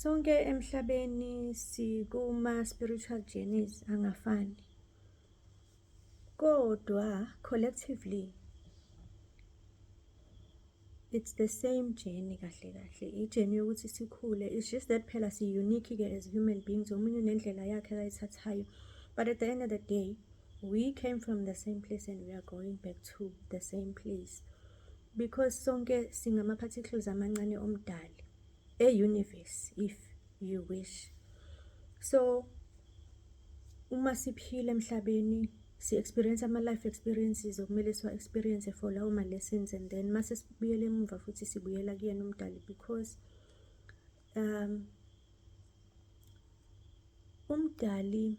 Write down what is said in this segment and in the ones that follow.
Sonke emhlabeni sikuma-spiritual journeys angafani, kodwa collectively it's the same journey kahle kahle. I-journey yokuthi sikhule. It's just that phela si-unique-ke as human beings, omunye unendlela yakhe akayithathayo, but at the end of the day we came from the same place and we are going back to the same place, because sonke singama-particles amancane omdali, e-universe if you wish. So uma siphila emhlabeni, si-experience ama-life experiences okumele siwa-experience for lawo ma-lessons, and then mase sibuyela emuva futhi sibuyela kuyena umdali, because umdali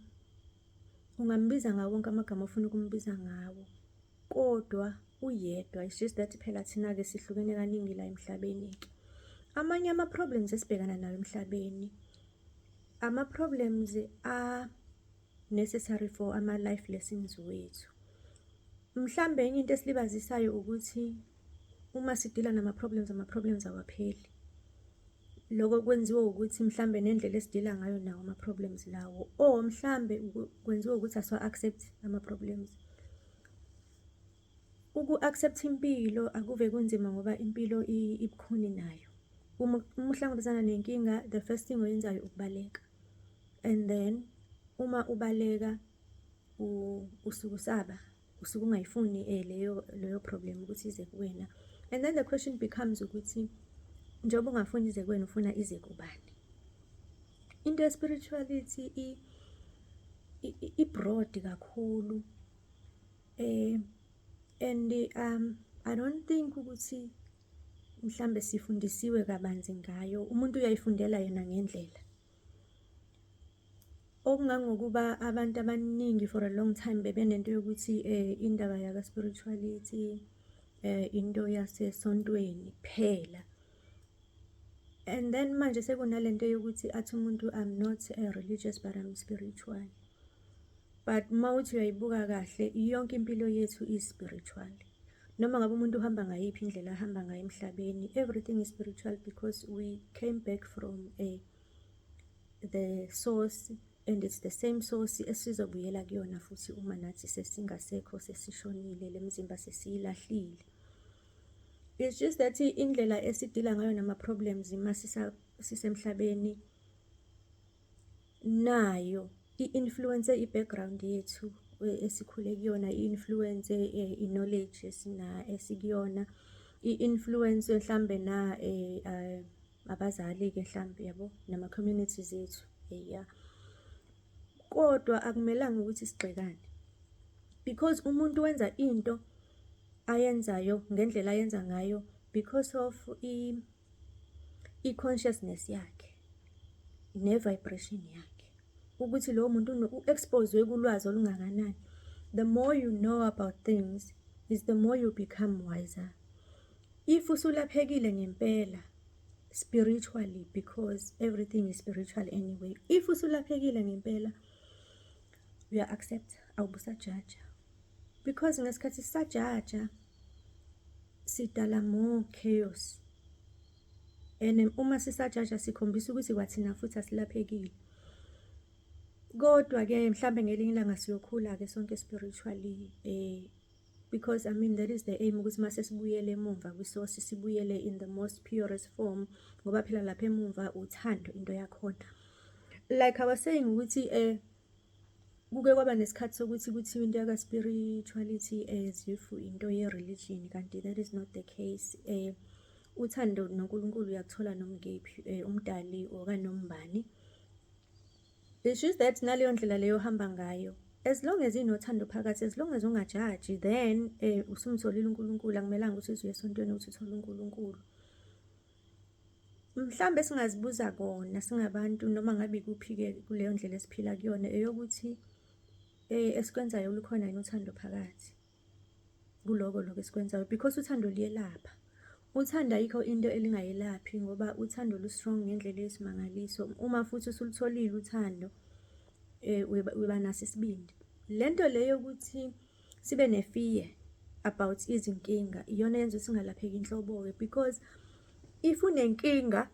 ungambiza ngawo wonke amagama ofuna ukumbiza ngawo, kodwa uyedwa. It's just that phela thina-ke sihlukene kaningi la emhlabeni-ke. Amanye ama-problems esibhekana nawo emhlabeni, ama-problems a-necessary for ama-life lessons wethu. Mhlambe enye into esilibazisayo ukuthi uma sidila nama-problems, ama-problems awapheli. Lokho kwenziwa ukuthi mhlambe nendlela esidila ngayo nawo ama-problems lawo, or mhlambe kwenziwa ukuthi asiwa-accept ama-problems. Uku-accept impilo akuve kunzima, ngoba impilo ibukhuni nayo. Uma uhlangabezana nenkinga, the first thing oyenzayo ukubaleka, and then uma ubaleka usuke usaba, usuke ungayifuni leyo problem ukuthi ize kuwena. And then the question becomes ukuthi njengoba ungafuni ize kuwena, ufuna ize kubani? Into ye-spirituality i-broad kakhulu, and I don't think ukuthi mhlambe sifundisiwe kabanzi ngayo. Umuntu uyayifundela yena ngendlela. Okungangokuba abantu abaningi for a long time bebenento yokuthi indaba yaka-spirituality into yasesontweni kuphela. And then manje sekunalento yokuthi athi umuntu, "I'm not religious, but I'm spiritual." But mawuthi uyayibuka kahle, yonke impilo yethu is spiritual. Noma ngabe umuntu uhamba ngayiphi indlela ahamba ngayo emhlabeni, everything is spiritual because we came back from the source, and it's the same source esizobuyela kuyona futhi uma nathi sesingasekho, sesishonile, le mizimba sesiyilahlile. It's just that indlela esidila ngayo nama-problems sisemhlabeni nayo i-influence i-background yethu esikhule kuyona, i-influence i-knowledge esikuyona, i-influence mhlambe na abazali-ke hlampe, yabo, nama-communities ethu, ya. Kodwa akumelanga ukuthi sigxekane because umuntu wenza into ayenzayo ngendlela ayenza ngayo because of i-consciousness yakhe ne-vibration yakhe, ukuthi lowo muntu u-expose kulwazi olungakanani. The more you know about things is the more you become wiser. If usulaphekile ngempela spiritually, because everything is spiritual anyway, if usulaphekile ngempela, uya-accept, awubusajaja, because ngesikhathi sisajaja sidala more chaos, and uma sisajaja sikhombisa ukuthi kwathina futhi asilaphekile. Kodwa-ke mhlambe ngelinye ilanga siyokhula-ke sonke spiritually, because, I mean, that is the aim, ukuthi mase sibuyele emumva kwi-source, sibuyele in the most purest form, ngoba phela lapha emumva uthando into yakhona. Like I was saying ukuthi kuke kwaba nesikhathi sokuthi kuthiwa into yaka-spirituality as if into ye-religion, kanti that is not the case. Uthando noNkulunkulu uyakuthola noma ikephi, umdali okanombani. It's just that naleyo ndlela leyo ohamba ngayo, as long as inothando phakathi, as long as ungajaji, then usumtholile uNkulunkulu. Akumelanga ukuthi uze uye esontweni ukuthi uthole uNkulunkulu. Mhlambe singazibuza kona singabantu, noma ngabe ikuphi-ke kuleyo ndlela esiphila kuyona, eyokuthi esikwenzayo lukhona yini uthando phakathi kuloko lokho esikwenzayo, because uthando luyelapha. Uthando ayikho into elingayelaphi, ngoba uthando lu-strong ngendlela eyisimangaliso. Uma futhi usulutholile uthando, uba naso isibindi. Lento le yokuthi sibe ne-fear about izinkinga iyona eyenza ukuthi singalapheki inhlobo-ke, because if unenkinga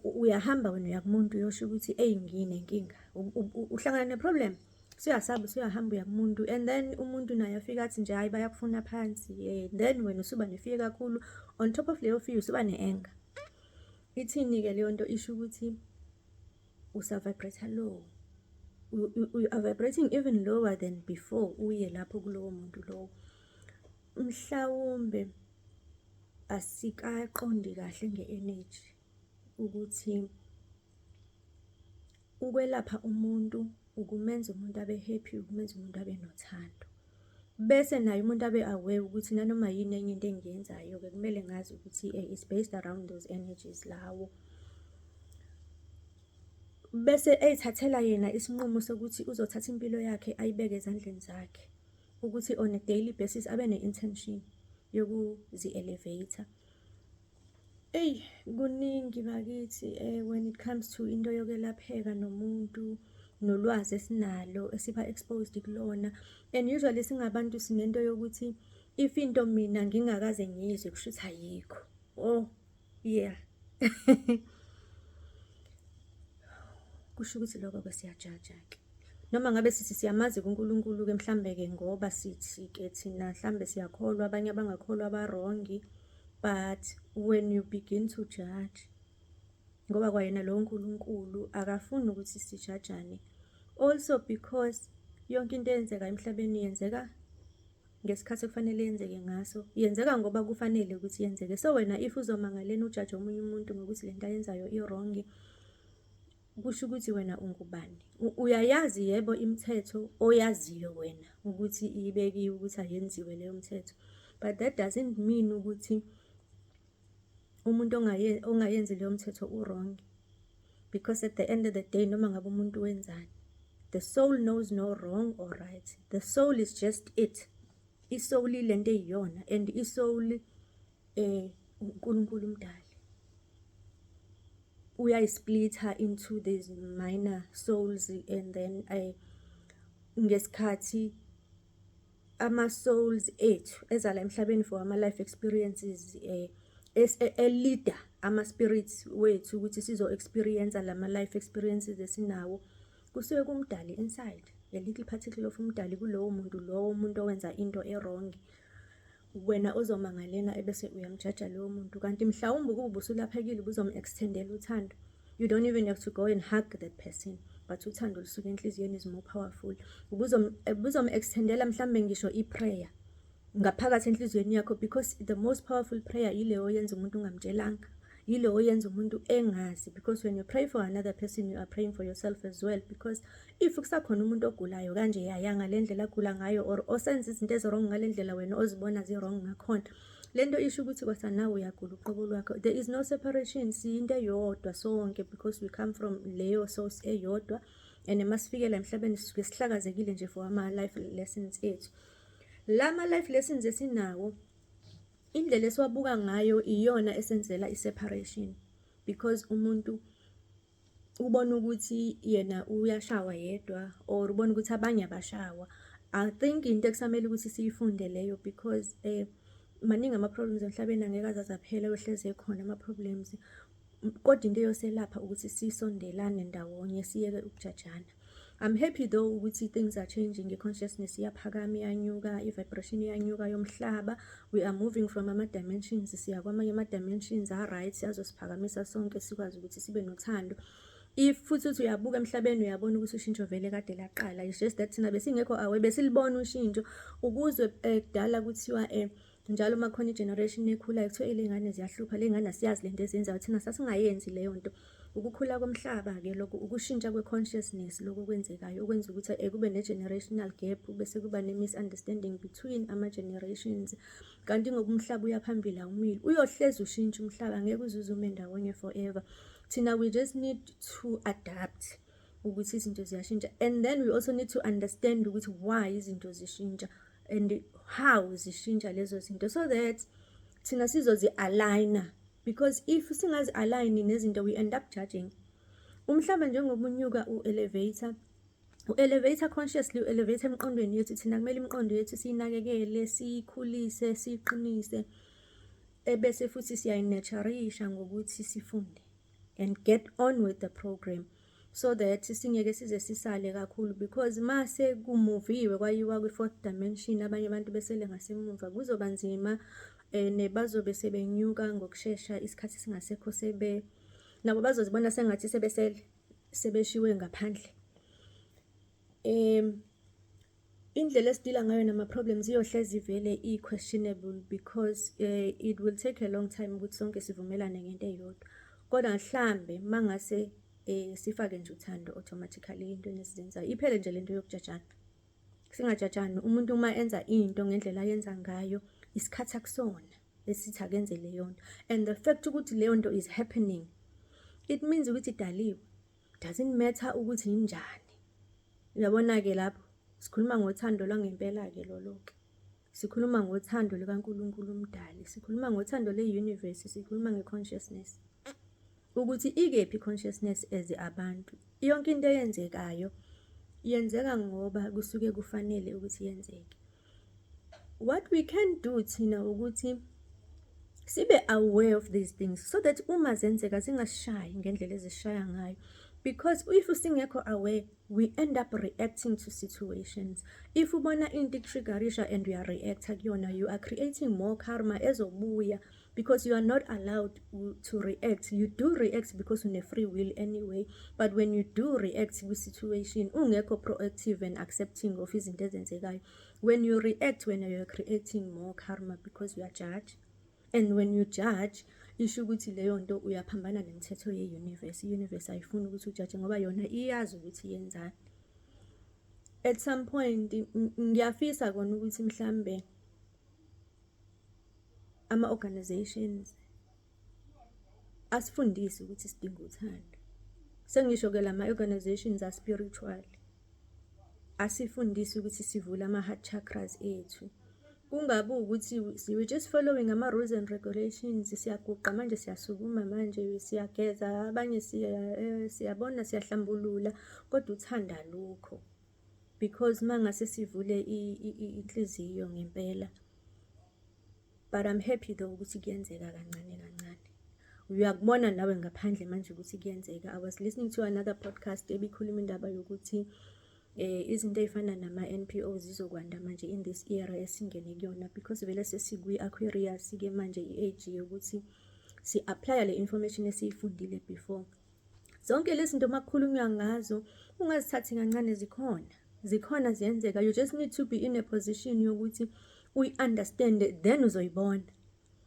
Uyahamba wena uya kumuntu uyosho ukuthi eyi nginenkinga, uhlangana ne-problem, usuyasaba, usuyahamba uya kumuntu and then umuntu naye afike athi nje hhayi, bayakufuna phansi. Then wena usuba ne-fear kakhulu. On top of leyo fear usuba ne-anger. Ithini-ke leyo nto? Isho ukuthi usa-vibrate low. You are vibrating even lower than before uye lapho kulowo muntu lowo. Mhlawumbe asikaqondi kahle nge-energy ukuthi ukwelapha umuntu ukumenza umuntu abe happy, ukumenza umuntu abe nothando. Bese naye umuntu abe aware ukuthi nanoma yini enye into engiyenzayo-ke kumele ngazi ukuthi it's based around those energies lawo. Bese ey'thathela yena isinqumo sokuthi uzothatha impilo yakhe ayibeke ezandleni zakhe. Ukuthi on a daily basis abe ne-intention yokuzi-elevate-a. Eyi, kuningi bakithi when it comes to into yokwelapheka nomuntu nolwazi esinalo esiba exposed kulona. And usually singabantu sinento yokuthi if into mina ngingakaze ngiyizwe, kushuthi ayikho. Oh yeah. Kusho ukuthi lokho-ke siyajaja-ke. Noma ngabe sithi siyamazi kuNkulunkulu-ke, mhlambe-ke ngoba sithi-ke thina mhlambe siyakholwa, abanye abangakholwa ba-wrong, but when you begin to judge, ngoba kwayena lowo Nkulunkulu akafuni ukuthi sijajane. Also because yonke into eyenzeka emhlabeni yenzeka ngesikhathi ekufanele yenzeke ngaso, yenzeka ngoba kufanele ukuthi yenzeke. So wena if uzomangalena ujaje omunye umuntu ngokuthi lento ayenzayo i-wrong, kusho ukuthi wena ungubani? Uyayazi yebo imithetho oyaziyo wena ukuthi ibekiwe ukuthi ayenziwe leyo mthetho, but that doesn't mean ukuthi umuntu ongayenzi leyo mthetho u-wrong. Because at the end of the day, noma ngabe umuntu wenzani, the soul knows no wrong or right. The soul is just it. I-soul ilento eyiyona and i-soul uNkulunkulu umdali. Uyayi-splitha into these minor souls and then ngesikhathi ama-souls ethu eza la emhlabeni for ama-life experiences, e-lead-a ama-spirits wethu ukuthi sizo-experience lama-life experiences esinawo, kusuke kumdali inside, a little particle of umdali kulowo muntu lowo muntu owenza into e-wrong. Wena ozomangalela ebese uyamjaja lowo muntu, kanti mhlawumbe ukuba ubusulaphekile ubuzom-extend-ela uthando. You don't even have to go and hug that person, but uthando olusuka enhliziyweni is more powerful. Ubuzom-extend-ela mhlambe ngisho i-prayer ngaphakathi enhliziyweni yakho, because the most powerful prayer ile oyenza umuntu ungamtshelanga, yile oyenza umuntu engazi, because when you pray for another person, you are praying for yourself as well. Because if kusakhona umuntu ogulayo kanje yaya ngale ndlela agula ngayo or osenza izinto ezi-wrong ngale ndlela wena ozibona zi-wrong ngakhona, lento isho ukuthi kwasanawe uyagula uqobo lwakho. There is no separation, siyinto eyodwa sonke because we come from leyo source eyodwa and masifike la emhlabeni sisuke sihlakazekile nje for ama-life lessons ethu. Lama life lessons esinawo, indlela esiwabuka ngayo iyona esenzela i-separation, because umuntu ubona ukuthi yena uyashawa yedwa or ubona ukuthi abanye abashawa. I think into ekusamele ukuthi siyifunde leyo, because maningi ama-problems emhlabeni, angeke aze aphela, ayohlezi ekhona ama-problems, kodwa into eyoselapha ukuthi sisondelane ndawonye, siyeke ukujajana. I'm happy though ukuthi things are changing, i-consciousness iyaphakama, iyanyuka, i-vibration iyanyuka yomhlaba. We are moving from ama-dimensions siya kwamanye ama-dimensions a-right azosiphakamisa sonke, sikwazi ukuthi sibe nothando. If futhi uthi uyabuka emhlabeni, uyabona ukuthi ushintsho vele kade laqala. It's just that thina besingekho aware, besilibona ushintsho ukuzwe kudala kuthiwa njalo uma kukhona i-generation ekhulayo kuthiwa le ngane ziyahlupha, le ngane asiyazi lento ezenzayo. Thina sasingayenzi leyo nto. Ukukhula komhlaba-ke lokho, ukushintsha kwe-consciousness lokhu okwenzekayo okwenza ukuthi kube ne-generational gap, bese kuba ne-misunderstanding between ama-generations. Kanti ngoba umhlaba uya phambili, awumile, uyohlezi ushintsha umhlaba, angeke uze ume ndawonye forever. Thina we just need to adapt ukuthi izinto ziyashintsha and then we also need to understand ukuthi why izinto zishintsha and how zishintsha lezo zinto, so that thina sizozi-aligna, because if singazi-aligni nezinto, we end up judging umhlaba. Njengoba unyuka u-elevate-a, u-elevate-a consciously, u-elevate emqondweni yethu. Thina kumele imiqondo yethu siyinakekele, siyikhulise, siyiqinise, ebese futhi siyayi-nurture-isha ngokuthi sifunde. and get on with the program so that singeke size sisale kakhulu, because mase kumuviwe kwayiwa kwi-fourth dimension, abanye abantu besele ngasemuva, kuzoba nzima and bazobe sebenyuka ngokushesha, isikhathi singasekho, sebe nabo bazozibona sengathi sebesele sebeshiwe ngaphandle. Indlela esi-deal-a ngayo nama-problems iyohlezi vele i-questionable because it will take a long time ukuthi sonke sivumelane ngento eyodwa. Kodwa mhlambe mangase sifake nje uthando automatically ey'ntweni esizenzayo, iphele nje lento yoku-judge-ana. Singa-judge-ani, umuntu uma enza into ngendlela ayenza ngayo, isikhathi akusona esithi akenze leyo nto. And the fact ukuthi leyo nto is happening, it means ukuthi idaliwe. Doesn't matter ukuthi injani. Uyabona-ke lapho, sikhuluma ngothando lwangempela-ke lolo-ke. Sikhuluma ngothando lukaNkulunkulu umdali, sikhuluma ngothando lwe-universe, sikhuluma nge-consciousness. Ukuthi ikephi i-consciousness as abantu? Yonke into eyenzekayo yenzeka ngoba kusuke kufanele ukuthi yenzeke. What we can do thina ukuthi sibe aware of these things so that uma zenzeka zingasishayi ngendlela ezisishaya ngayo. Because if singekho aware, we end up reacting to situations. If ubona into iku-trigger-isha and uya-react-a kuyona, you are creating more karma ezobuya because you are not allowed to react. You do react because une-free will anyway, but when you do react kwi-situation ungekho proactive and accepting of izinto ezenzekayo, when you react, when you are creating more karma because you are judge. And when you judge, isho ukuthi leyo nto uyaphambana nemithetho ye-universe. I-universe ayifuni ukuthi u-judge ngoba yona iyazi ukuthi yenzani. At some point ngiyafisa kona ukuthi mhlambe ama-organizations asifundise ukuthi sidinga uthando. Sengisho-ke lama-organizations a-spiritual, asifundise ukuthi sivule ama-heart chakras ethu. Kungabi ukuthi we just following ama-rules and regulations, siyaguqa manje, siyasukuma manje, siyageza, abanye siyabona, siyahlambulula, kodwa uthando alukho. Because mangase sivule inhliziyo ngempela. But I'm happy though ukuthi kuyenzeka kancane kancane. Uyakubona nawe ngaphandle manje ukuthi kuyenzeka. I was listening to another podcast ebikhuluma indaba yokuthi izinto ey'fana nama-NPO zizokwanda manje in this era esingene kuyona, because vele sesikwi-Aquarius-ke manje, i-age yokuthi si-apply-a le information esiyifundile before. Zonke lezi zinto makukhulunywa ngazo, ungazithathi kancane, zikhona. Zikhona, ziyenzeka. You just need to be in a position yokuthi uyi-understand, then uzoyibona.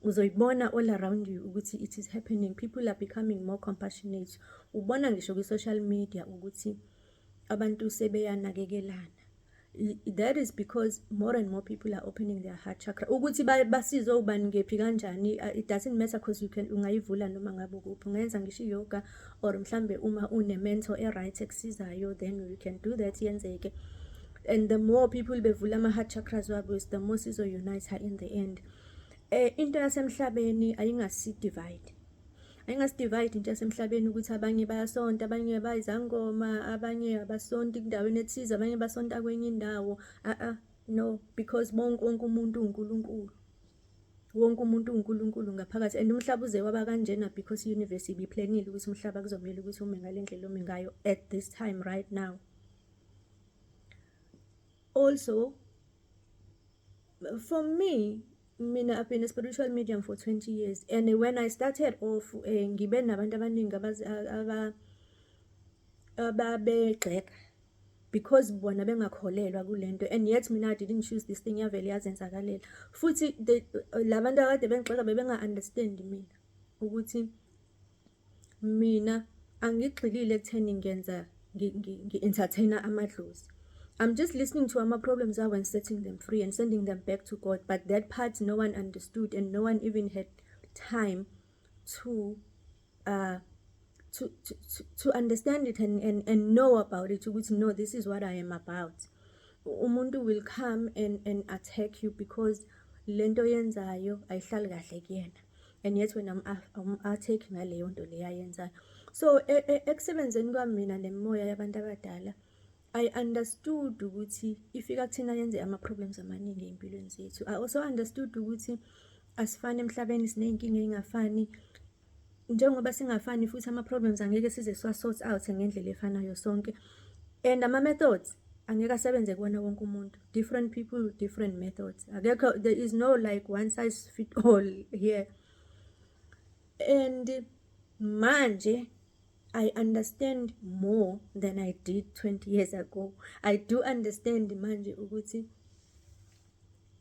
Uzoyibona all around you ukuthi it is happening. People are becoming more compassionate. Ubona ngisho kwi-social media ukuthi abantu sebeyanakekelana. That is because more and more people are opening their heart chakra. Ukuthi basizwe ubani, ngephi, kanjani, it doesn't matter because you can ungayivula noma ngabe ukuphi. Ungayenza ngisho i-yoga or mhlambe uma une-mentor e-right ekusizayo, then you can do that, yenzeke. And the more people bevula ama-heart chakras wabo is the more sizo-unite in the end. Into yasemhlabeni ayingasi-divide. Ayingasi-divide into yasemhlabeni ukuthi abanye bayasonta, abanye bayizangoma, abanye abasonti endaweni ethize, abanye basonta kwenye indawo. Ah, no, because bonke, wonke umuntu uwuNkulunkulu. Wonke umuntu uwuNkulunkulu ngaphakathi and umhlaba uze waba kanjena because i-universe ibi-plan-ile ukuthi umhlaba kuzomele ukuthi ume ngale ndlela ome ngayo at this time right now. Also, for me, mina, I've been a spiritual medium for 20 years and when I started off, ngibe nabantu abaningi ababegxeka because bona bengakholelwa kulento, and yet mina I didn't choose this thing, yavele yazenzakalela. Futhi labantu akade bengigxeka bebenga-understand mina ukuthi mina angigxilile ekutheni ngenza ngi-entertain-a amadlozi. I'm just listening to ama-problems abo and setting them free and sending them back to God. But that part no one understood and no one even had time to understand it and know about it, ukuthi no, this is what I am about. Umuntu will come and attack you because lento yenzayo ayihlali kahle kuyena. And yet wena um-attack ngaleyo nto leyo ayenzayo. So ekusebenzeni kwami mina nemimoya yabantu abadala, I understood ukuthi ifika kuthina yenze ama-problems amaningi ey'mpilweni zethu. I also understood ukuthi asifani emhlabeni, siney'nkinga ey'ngafani. Njengoba singafani futhi ama-problems angeke size siwa-sort out ngendlela efanayo sonke and ama-methods angeke asebenze kuwona wonke umuntu. Different people, different methods. Akekho, there is no like one size fit all here. And manje I understand more than I did 20 years ago. I do understand manje ukuthi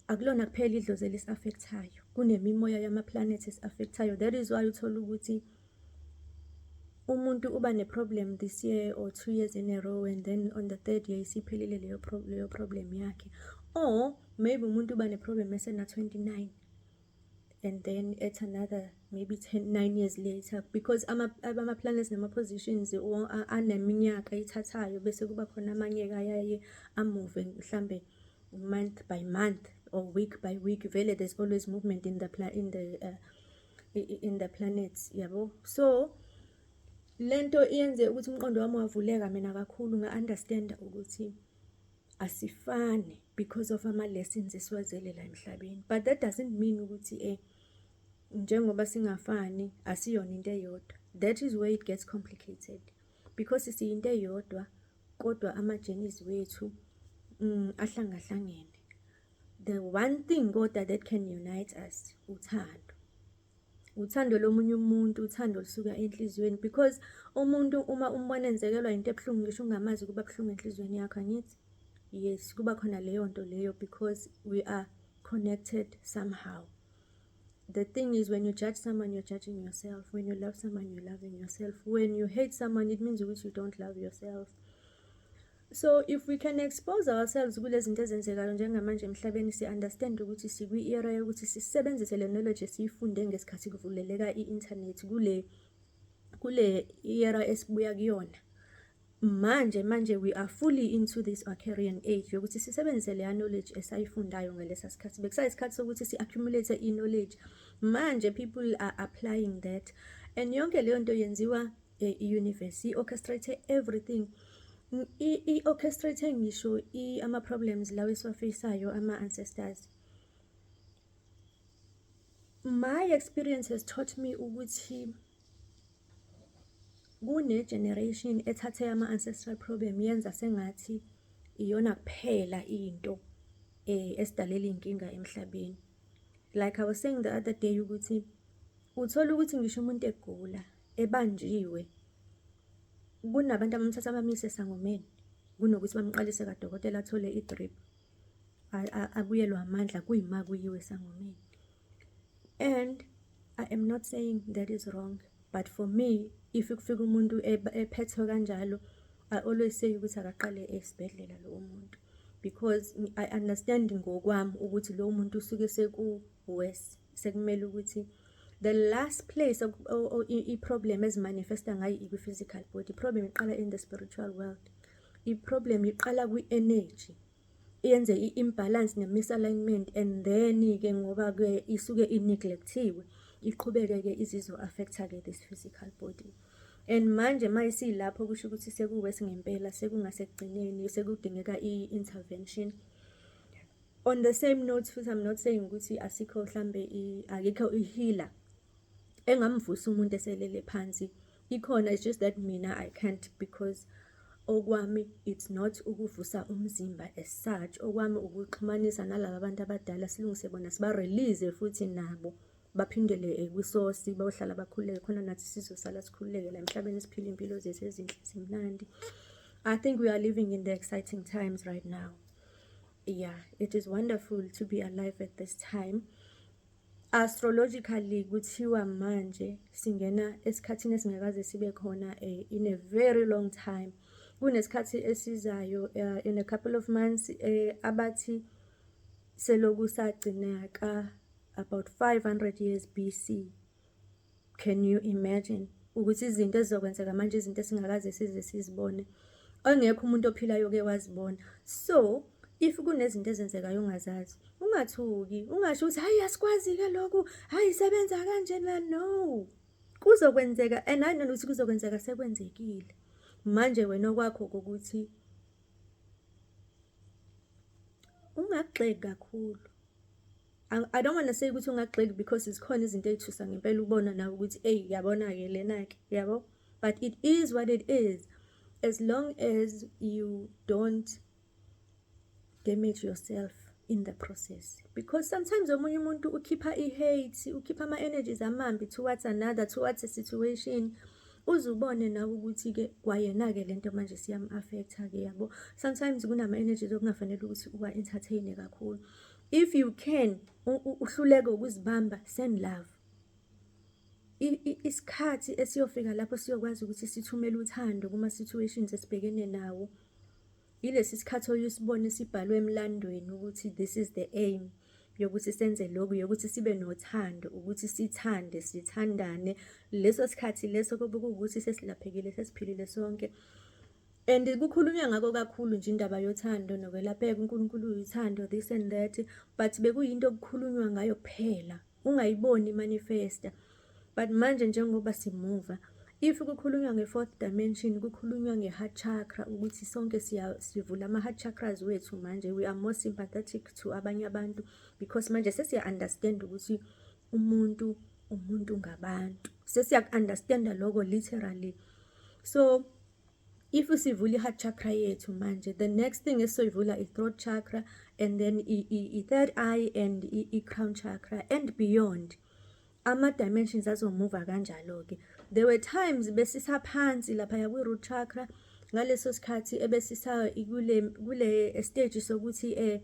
akulona kuphela idlozi elisi-affect-ayo, kunemimoya yama-planets esi-affect-ayo. That is why uthola ukuthi umuntu uba ne-problem this year or 2 years in a row, and then on the third year isiphelile leyo problem yakhe. Or maybe umuntu uba ne-problem esena-29 and then at another maybe 10, 9 years later, because ama-planets nama-positions aneminyaka ayithathayo, bese kuba khona amanye-ke ayaye a-move mhlambe month by month or week by week. Vele there's always movement in the planets, yabo. So lento iyenze ukuthi umqondo wami wavuleka mina kakhulu, nga-understand ukuthi asifani because of ama-lessons esiwazele la emhlabeni. But that doesn't mean ukuthi njengoba singafani asiyona into eyodwa. That is where it gets complicated, because siyinto eyodwa kodwa ama-journeys wethu ahlangahlangene. The one thing kodwa that can unite us, uthando, uthando lomunye umuntu, uthando olusuka enhliziyweni, because umuntu uma umbona enzekelwa into ebuhlungu, ngisho ungamazi, kuba buhlungu enhliziyweni yakho, angithi? Yes, kuba khona leyo nto leyo because we are connected somehow. The thing is, when you judge someone, you're judging yourself. When you love someone, you're loving yourself. When you hate someone, it means ukuthi you don't love yourself. So if we can expose ourselves kule zinto ezenzekayo njengamanje emhlabeni, si-understand ukuthi sikwi-era yokuthi sisebenzise le knowledge esiyifunde ngesikhathi kuvuleleka i-internet kule era esibuya kuyona manje. Manje we are fully into this Aquarian age yokuthi sisebenzise leya knowledge esayifundayo ngalesa sikhathi. Bekusayisikhathi sokuthi si-accumulate i-knowledge. Manje people are applying that, and yonke leyo nto yenziwa i-universe i-orchestrate everything. I-orchestrate ngisho ama-problems lawa esiwa-face-ayo, ama-ancestors. My experience has taught me ukuthi kune-generation ethathe ama-ancestral problem yenza sengathi iyona kuphela into esidalela iy'nkinga emhlabeni. Like I was saying the other day ukuthi uthola ukuthi ngisho umuntu egula, ebanjiwe, kunabantu abamthatha bamyise esangomeni kunokuthi bamqalise kadokotela, athole i-drip, abuyelwe amandla kuyima kuyiwe esangomeni. And I am not saying that is wrong, but for me, if kufika umuntu ephethwe kanjalo, I always say ukuthi akaqale esibhedlela lowo muntu, because I understand ngokwami ukuthi lowo muntu usuke seku-worse, sekumele ukuthi the last place i-problem ezi-manifesta ngayo ikwi-physical body. I-problem iqala in the spiritual world. I-problem iqala kwi-energy, yenze i-imbalance ne-misalignment, and then-ke ngoba-ke isuke i-neglect-iwe, iqhubeke-ke izizo-affect-a-ke this physical body. And manje mayisilapho, kusho ukuthi seku-worse ngempela, sekungasekugcineni, sekudingeka i-intervention. On the same note futhi, I'm not saying ukuthi asikho mhlambe, akekho i-healer engamvusa umuntu eselele phansi. Ikhona, it's just that mina I can't, because okwami it's not ukuvusa umzimba as such. Okwami ukuxhumanisa nalaba bantu abadala, silungise bona, siba-release futhi nabo baphindele kwi-source, bayohlala bakhululeke khona, nathi sizosala sikhululeke la emhlabeni, siphile iy'mpilo zethu ezinhle zimnandi. I think we are living in the exciting times right now. Yeah, it is wonderful to be alive at this time. Astrologically, kuthiwa manje singena esikhathini esingakaze sibe khona in a very long time. Kunesikhathi esizayo in a couple of months abathi seloku sagcina ka about 500 years BC. Can you imagine ukuthi izinto ezizokwenzeka manje, izinto esingakaze size sizibone, engekho umuntu ophilayo oke wazibona? So if kunezinto ezenzekayo ongazazi, ungathuki, ungasho ukuthi, "Hayi, asikwazi-ke lokhu, hayi, sebenza kanjena." No, kuzokwenzeka, and hayi nanokuthi kuzokwenzeka, sekwenzekile. Manje wena okwakho ukuthi ungagxeki kakhulu. I don't want to say ukuthi ungagxeki because zikhona izinto ey'thusa ngempela ukubona nawe ukuthi eyi, yabona-ke lena-ke, yabo. But it is what it is. As long as you don't damage yourself in the process. Because sometimes omunye umuntu ukhipha i-hate, ukhipha ama-energies amambi towards another, towards a situation. Uze ubone nawe ukuthi-ke kwayena-ke lento manje siyam-affect-a-ke, yabo. Sometimes kunama-energies okungafanele ukuthi uwa-entertain-e kakhulu. If you can, uhluleke ukuzibamba, send love. Isikhathi esiyofika lapho siyokwazi ukuthi sithumele uthando kuma-situations esibhekene nawo. Yilesi sikhathi oyosibona sibhalwe emlandweni ukuthi this is the aim yokuthi senze lokhu, yokuthi sibe nothando, ukuthi sithande, sithandane. Leso sikhathi leso kobe kuwukuthi sesilaphekile, sesiphilile sonke. And kukhulunywa ngako kakhulu nje indaba yothando nokwelapheka, uNkulunkulu uyuthando, this and that, but bekuyinto okukhulunywa ngayo kuphela, ungayiboni i-manifest-a. But manje njengoba simuva, if kukhulunywa nge-fourth dimension, kukhulunywa nge-heart chakra, ukuthi sonke sivula ama-heart chakras wethu manje, we are more sympathetic to abanye abantu because manje sesiya-understand ukuthi umuntu, umuntu ngabantu. Sesiyaku-understand-a lokho literally. So, if sivula i-heart chakra yethu manje, the next thing esizoyivula i-throat chakra and then i-third eye and i-crown chakra and beyond. Ama-dimensions azomuva kanjalo-ke. There were times besisaphansi laphaya kwi-root chakra, ngaleso sikhathi ebesisa kule stage sokuthi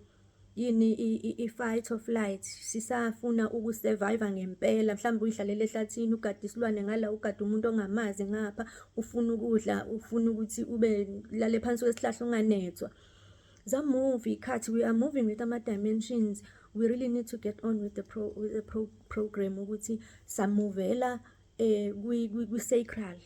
yini, i-fight or flight, sisafuna uku-survive ngempela. Mhlawumbe uyihlalele ehlathini, ugade isilwane ngala, ugade umuntu ongamazi ngapha, ufuna ukudla, ufuna ukuthi ube lale phansi kwesihlahla unganethwa. Zamuva iy'khathi, we are moving with ama-dimensions. We really need to get on with the program ukuthi samuvela kwi-sacral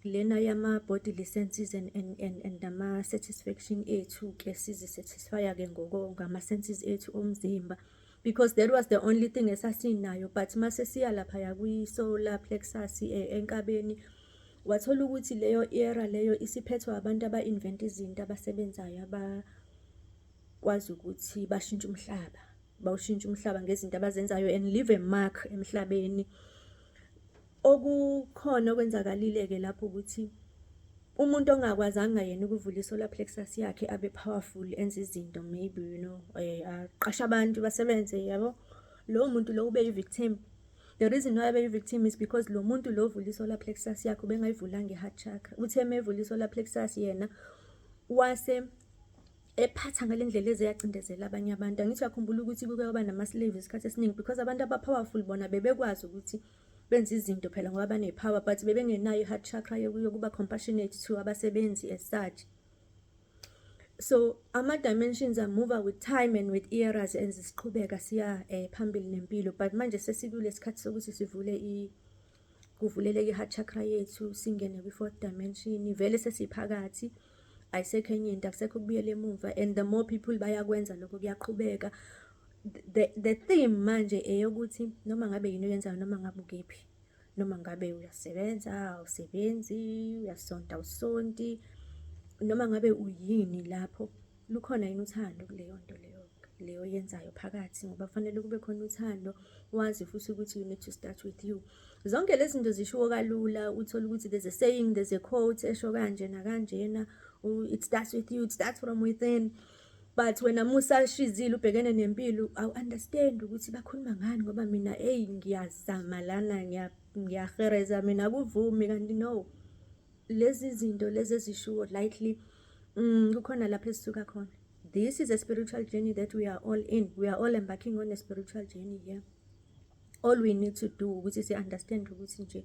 lena yama-bodily senses and ama-satisfaction ethu-ke, sizi-satisfy-a-ke ngama-senses ethu omzimba because that was the only thing esasinayo. But mase siya laphaya kwi-solar plexus, enkabeni, wathola ukuthi leyo era leyo isiphethwe abantu aba-invent izinto, abasebenzayo, abakwazi ukuthi bashintshe umhlaba, bawushintshe umhlaba ngezinto abazenzayo and leave a mark emhlabeni. Okukhona okwenzakalile-ke lapho ukuthi umuntu ongakwazanga yena ukuvula i-solar plexus yakhe, abe powerful, enze izinto, maybe aqashe abantu basebenze, yabo, lowo muntu lo ube yi-victim. The reason why abe yi-victim is because lo muntu lo ovula i-solar plexus yakhe ubengayivulanga i-heart chakra. Uthe mevula i-solar plexus yena wase ephatha ngale ndlela ezeyacindezela abanye abantu. Angithi uyakhumbula ukuthi kuke kwaba nama-slaves isikhathi esiningi because abantu aba-powerful bona bebekwazi ukuthi benze izinto phela ngoba bane-power, but bebengenayo i-heart chakra yokuba compassionate to abasebenzi as such. So ama-dimensions a-move with time and with eras and siqhubeka siya phambili nempilo, but manje sesikule sikhathi sokuthi sivule, kuvuleleke i-heart chakra yethu, singene kwi-fourth dimension. Vele sesiphakathi, ayisekho enye into, akusekho ukubuyela emumva, and the more people bayakwenza lokho, kuyaqhubeka. The theme manje eyokuthi noma ngabe yini oyenzayo, noma ngabe ukephi, noma ngabe uyasebenza, awusebenzi, uyasonta, awusonti, noma ngabe uyini lapho, lukhona yini uthando kuleyo nto leyo oyenzayo phakathi? Ngoba kufanele kube khona uthando, wazi futhi ukuthi you need to start with you. Zonke lezi zinto zishiwo kalula, uthole ukuthi there's a saying, there's a quote esho kanje nakanjena, it starts with you, it starts from within, but wena musashizile ubhekene nempilo, awu-understand ukuthi bakhuluma ngani, ngoba mina eyi, ngiyazama lana, ngiyahereza mina, akuvumi. Kanti no, lezi zinto lezi ezishiwo lightly, kukhona lapho esisuka khona. This is a spiritual journey that we are all in. We are all embarking on a spiritual journey here. All we need to do ukuthi si-understand ukuthi nje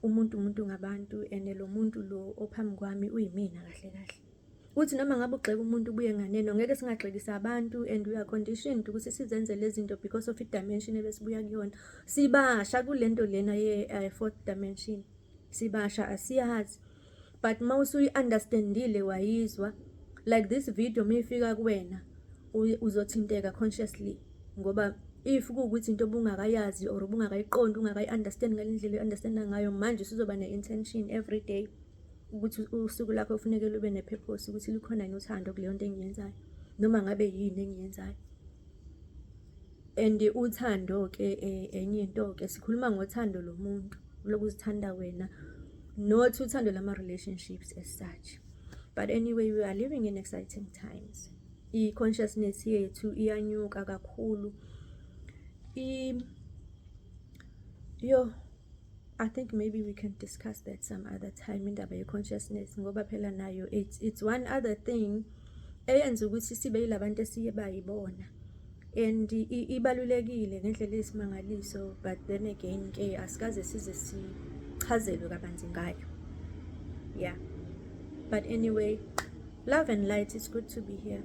umuntu umuntu ngabantu, and lo muntu lo ophambi kwami uyimina kahle kahle. Uthi noma ngabe ugxeka umuntu ubuye nganeno, ngeke singagxekisa abantu, and we are conditioned ukuthi sizenze lezi zinto because of i-dimension ebesibuya kuyona. Sibasha kule nto lena ye-fourth dimension, sibasha, asiyazi, but uma usuyi-understandile, wayizwa, like this video mayifika kuwena, uzothinteka consciously, ngoba if kuwukuthi into obungakayazi or ubungakayiqondi, ungakayi-understand ngale ndlela oyi-understanda ngayo manje, usuzoba ne-intention every day ukuthi usuku lakho kufuneke lube ne-purpose, ukuthi lukhona yini uthando kuleyo nto engiyenzayo, noma ngabe yini engiyenzayo. And uthando-ke, enye into-ke, sikhuluma ngothando lomuntu lokuzithanda wena, not uthando lama-relationships as such. But anyway, we are living in exciting times. I-consciousness yethu iyanyuka kakhulu. Yo, I think maybe we can discuss that some other time, indaba ye-consciousness, ngoba phela nayo it's one other thing eyenza ukuthi sibe yilabantu esiye bayibona and ibalulekile ngendlela eyisimangaliso, but then again ke asikaze size sichazelwe kabanzi ngayo. Yeah, but anyway, love and light. It's good to be here.